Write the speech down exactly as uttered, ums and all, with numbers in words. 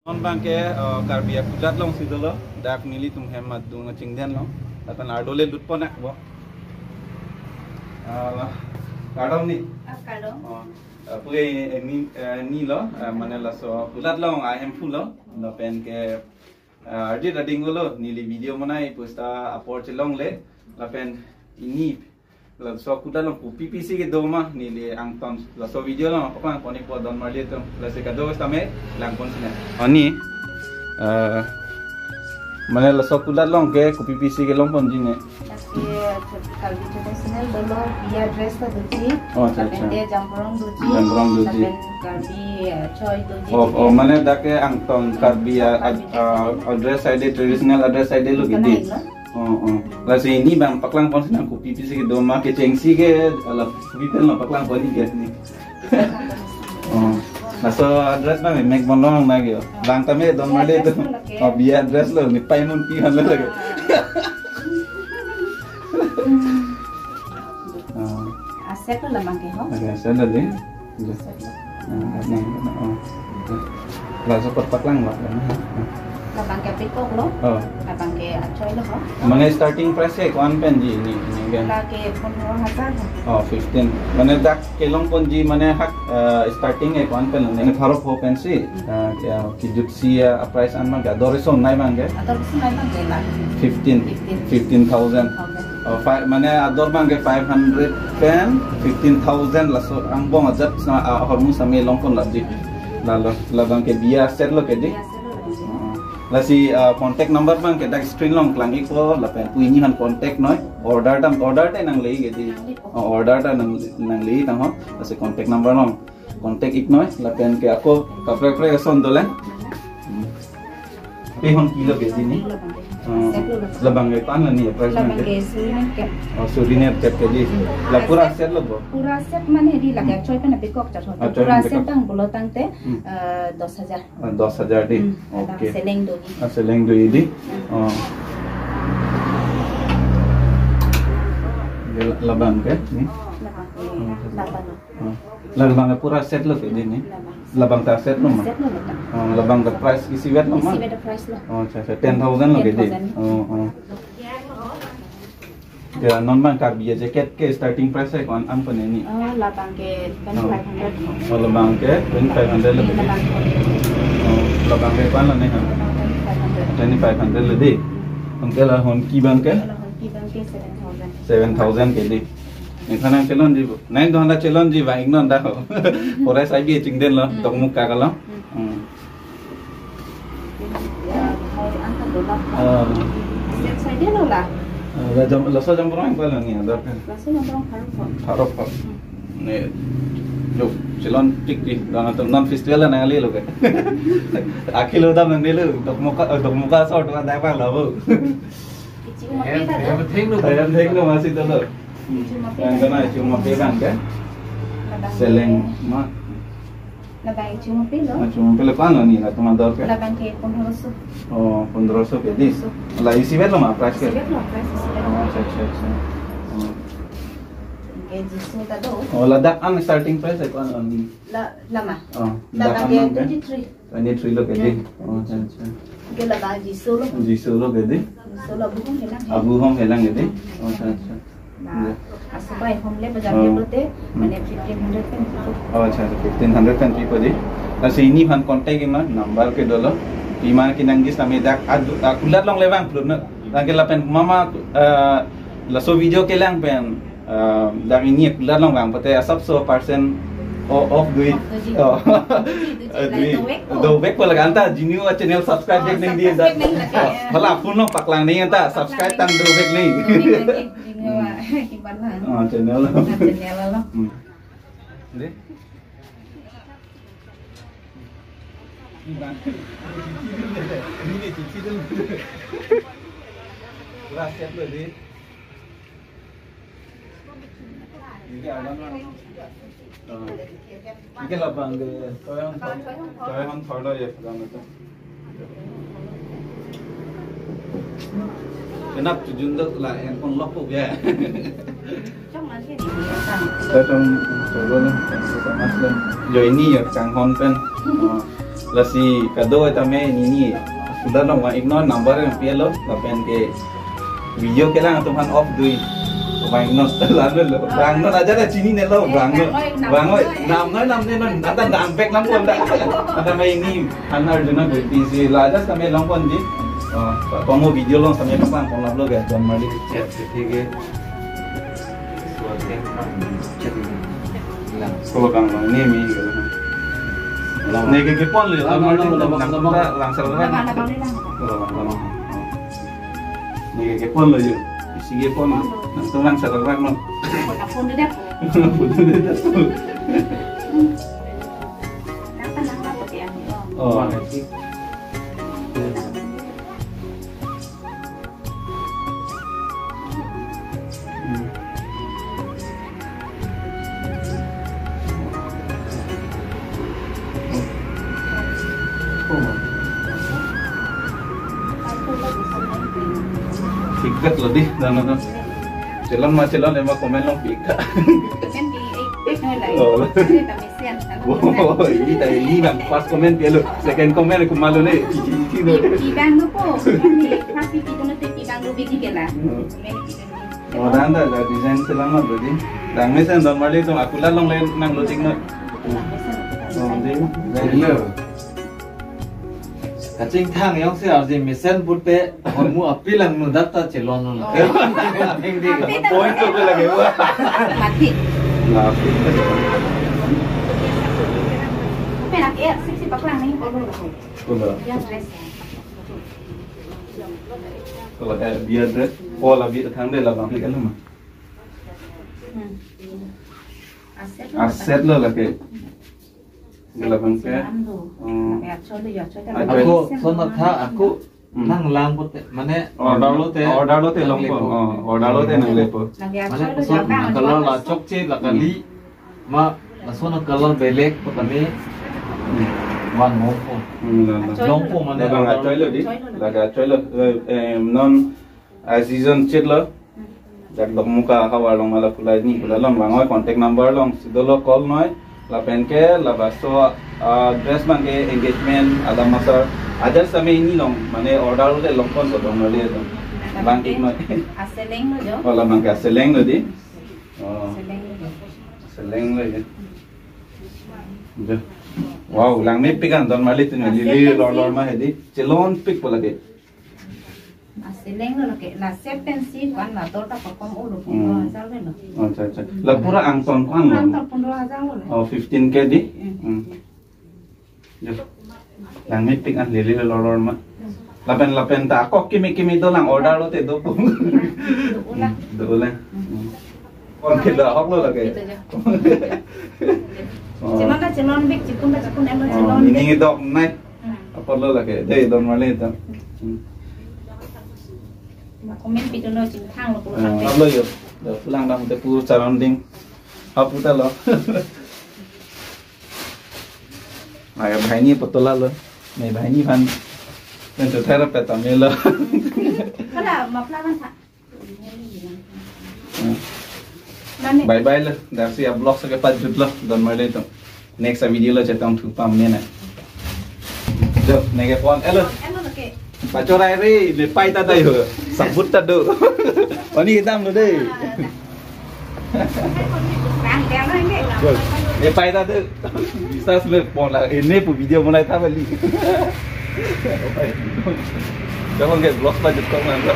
Non abangke, eh, Karbi akulat alongsi dolo, dak nelitum hem adung chingden lo, lapen ardo le lutpon akbo. Eh, kardom ni. Ah, kardom. Oh, eh, pu ke, eh, ni, eh, ni lo, eh, mane laso akulat along ahemphu lo, lapen ke, eh, ardi ading lo, neli video monai pu seta apor chelongle, lapen ini laso akulat along kopi pisi kedo ma neli angton laso video along paklang pon-ikpo don marli atum. Lasi kado sitame langpon sina. Ani, eh, mane laso akulat along ke kopi pisi kelongponji ne? Lasi Karbi traditional dolo, biya dress ta doji. Oh, acha, acha. Lapen ke jamborong doji. Jamborong doji. Lapen Karbi, eh, choi doji. Oh, oh, mane dak ke angton Karbi, ah, Karbi ah, traditional. Ah, dress side, traditional dress side lo gidi. Kana ilo? Oh, oh. Lasi ini abang paklang pon sina kopi pisi kedo ma kechengsi ke, ala kopi pen lo paklang pon-ik ke ni. Oh. Laso dress abang mek bon long na ke. Abang tame don marli atum. Biya dress lo ke. Oh, biya dress lo ni pai mun pi han lo ke. Ah. Ah, set lo labang ke ho. Oke, set lo dei. Iya. Set lo. Ah, ini, oh. Oke. Laso kot paklang, Pak. Labang ke peacock lo. Oh. Labang ke achoi lo ho. Mane starting price ke ko-an penji ini, ini kan? Lake pondro hajar ho. Oh, fifteen. Mane dak kelongponji mane hak, eh, starting ke ko-an pen, mane pharo pho pensi. Hmm. Eh, ya, kijut si, eh, price an abang ke, ador ason nai abang ke? Ador ason nai abang ke la. Fifteen. Fifteen. Fifteen thousand. Thousand. Oh, five, mane ador abang ke five hundred pen, fifteen thousand laso angbong ajat sa, ah, ahormu same longpon laji. Lalo, labang ke biya set lo ke dei. Biya set lo. Oh. Lasi, ah, contact number abang ke dak screen along klang-ikpo, lapen pu ini han contact noi. Order ta, order ta nangle ke dei. Nangle. Oh, order ta nang, nangle tang ho. Lasi contact number along contact-ik noi, lapen ke ako kaprek-prek ason dolang. Hmm. Pi hon kilo ke dei ni? Hmm. Labang ke ko-an lo ni, price labang abang ke? Ke suri net kep. Oh, suri net kep ke dei. Hmm. La pura set lo bo? Pura set mane dei lake, hmm, achoi pen peacock ta ho. Ah, achoi pen peacock. Pura set abang pulo tangte, hmm, eh, dos hajar. Ah, dos hajar dei. Hmm. Oke. Seleng do dei. Ah, seleng do dei. Hmm. Oh. Ye labang ke ni? Labang ke. Hmm. Labang. Oh. Labang ke pura set lo ke dei ni? Labang. Labang ta set lo ma? Set lo ta. Oh, labang ke price isivet lo ma? Isivet price lo. Oh, acha, acha. Ten thousand lo ke dei? Ten thousand. Oh, oh. Ya, non abang Karbi jacket ke starting price ke ko-an an pen ni? Oh, labang ke twenty-five hundred. Oh, labang ke twenty-five hundred lo ke dei? Labang. Oh, labang ke ko-an lo ni ha? Labang twenty-five hundred. Twenty-five hundred lo dei. Hmm. Anke la honki abang ke? La honki abang ke seven thousand. Seven thousand ke dei. Nangthan nangchelonji bo. Nang do han ta chelonji abang, ingnon ta ho. Pura sai bi chingden lo, hmm, dokmoka ke lo. Hmm. Hmm. Ya, hai angkat dola. Ah. Set saja lo la. Ah, la jam, laso jamborong ko-an lo ni ador ke? Laso jamborong pharo pho. Pharo pho. Hmm. Ni, jo, chelon tik tik, dan atum non festival nangle lo ke. Akhil lo dam nangle lo, dokmoka, eh, dokmoka so, dokmoka dai pa lo bo. Ichi umape ta do. Em, em, thengno, em, thengno masi dolo. Ichi umape. Yang ta kena ichi umape abang ke? Labang. Seleng ma. Labang ichi umape lo. Ichi umape lo ko-an lo ni, latum ador ke? Labang ke pondroso. Oh, pondroso ke dei? Pondroso. La isivet lo ma price ke? Isivet lo, price isivet. Oh, acha, acha, acha. Oh. Ke Jisu ta do. Oh, ladak an starting price ko-an lo ni? La, lama. Oh, labang ke twenty-three. Twenty-three lo ke dei. Hmm. Oh, acha, acha. Ke labang Jisu lo. Jisu lo ke dei. Jisu lo abu hom helang. Abu hom helang ke dei. Oh, acha, acha. Nah, ya. Asok ahom le bajar, hmm, le bote, hmm, mane fifteen hundred pen pipo. Oh, acha, acha, fifteen hundred pen pipo dei. Lasi ini aphan contact-ik ma, number ke dolo. Pima kenangji sitame dak adu, ah, akulat along le vangphlun na. Lake lapen mama, eh, laso video kelang pen, eh, dak ini akulat along vang pute asapso percent o-, off do-ik. Off do-ik. Oh. Doji, doji, eh, doji, doji, dovek po. Dovek po lake anta Jinu channel subscribe, oh, vek nangji anta. Subscribe vek nangji lake. Oh, hala phone along paklang nangji anta, paklang nangji. Subscribe tang dovek nangji. Dovek nangji. Jinu, hmm, ah, kipan la. Oh, channel lo. Ah, channel lo. Hmm. Dei. Pura set lo dei. Ini ada na. Ah. Ini labang ke, choi hon thor, choi hon thor lo ye, labang ke. Kenap tujun dok la en pon lok ko ya. Chong man ke ni. Choi hon thor lo ni, sama sih. Jo ini ya, kanghon pen. Ah. Lasi kado tame nini sudah nang vang-iknon, number nangpilo, lapen ke video kelang atum aphan off dui. Vang-iknon, lalo lo. Vang-iknon aja dah, chininelo, vang-iknon. Vang-iknon, namnoi, namnoi non, ata dam back nangpon dah. Ata mai ini, Anna Arjuna Gopi si la aja tame longponji. Oh, pamu video along tame paklangpon lo ga, Don Marli. Chat, chat, thik hai. Sesuatu yang kurang. Chat. Hilang. Kalau kang ini mi. Hilang. Neke kepon lo ya, Don Marli, hilang, hilang, hilang. Langsar kan? Hilang, hilang, hilang. Hilang, hilang, hilang. Neke kepon lo ya. Isi kepon. Langsung langsar kan, no? Kepon deh. Kepon deh. Napa, napa, pakai apa? Oh. Thik lo dei, nana. Chelon ma chelon, ema comment along pik tha. Comment pi, eh, eh, nolai. Oh. Ada kami. Oh, ini tadi ini bang pas comment dia lo. Second comment aku malu nih. Cici cici lo. Pi, pi bang lo po. Ini pas pi pi tu nanti pi bang lo biji kela. Hmm. Comment pi bang lo. Oh, dan dah, dah design selama berarti. Dang mesen Don Marli tu aku lalong lain nang lo ting na. Nang mesen. Oh, dei. Design. Iya. Kachingthang jongsi arje mesen pute, hormu api lang nu data chelon nu. Oh. Theng di. Mati ta. Point tu lagi wa. Mati. Mati. Apa nak ya? Sip sip paklang ni, kalau. Kalau. Ya, dress. Kalau, eh, biar dress. Oh, la biar thang dei, la bang klik alam. Hmm. Aset lo. Aset lo lake. Gala bang ke. Selam tu. Hmm. Lake achoi lo, achoi lo. Achoi. Ako, sona tha, ako, hmm, nang lang pute, mane order lote, order lote nang longpo. Lepo. Oh, order lote nang lepo. Lake mane achoi lo, so, jabang, nang color jabang la so. Chokche, la kali, ma, laso na color belek, putame, hmm, van longpo. Hmm, la, la. Achoi lo. Longpo mane la bang order achoi lo dei. Achoi lo. Lake achoi lo. Eh, em, non, ah, season chit lo. Jak Dokmoka havar along ma la pulai ni pula along bang oi, contact number alongsi dolo, call noi. Lapen ke labaso, ah, dress bang ke engagement alam asar aja same ini along, mane order le longpon to Don Marli to. Bang ik noi. Aseleng lo jo. Oh, la bang ke aseleng lo dei. Oh. Aseleng lo jo. Aseleng lo ya. Jo. Wow, langmepik an Don Marli tu ni. Aseleng lili lor lor ma hedi. Chelonpik pula ke. Aseleng lo lake, la set pensi ko-an la dor ta pakom ulo, hmm, pondro hajar lo. Acha, acha. La pura angton ko-an lo? Angton pondro hajar lo. Oh, fifteen K dei? Hmm. Hmm. Jo. Langmepik an lili lor lor ma. Lapen lapen ta ako kimi kimi dolang, order lote dopo. Dolang. Dolang. Hmm. Kon kita hok lo lake. Kita aja. Oh. Chelon ta chelonpik, chikun ta chikun, em lo, oh, chelonpik. Ini dok nai. Hmm. Apor lo lake, dei Don Marli ta. Hmm. Ma comment pi tu no chingthang lo pura. Ah, kate. Apor lo yo. Dah pulang dam te pu surrounding. Apu ta lo. Aya bahini potol lo. Nei bahini aphan. Pen tu thera peta melo. Kala mapla man tha. Hmm. Mane. Bye bye lo, dak si a-vlog si kepajut lo, Don Marli to. Next a-video lo chetong thu pam ne na. Jo, neke pon, elo. Elo lake. Pachorai re, ne pai ta dai ho. Sabut ta do. Oni hitam lo dei. Bang, bang, bang, bang. Jo, ne pai ta do. Bisa sele pon la, ini pu video mulai ta bali. Jangan ke vlog pajut kok nanti.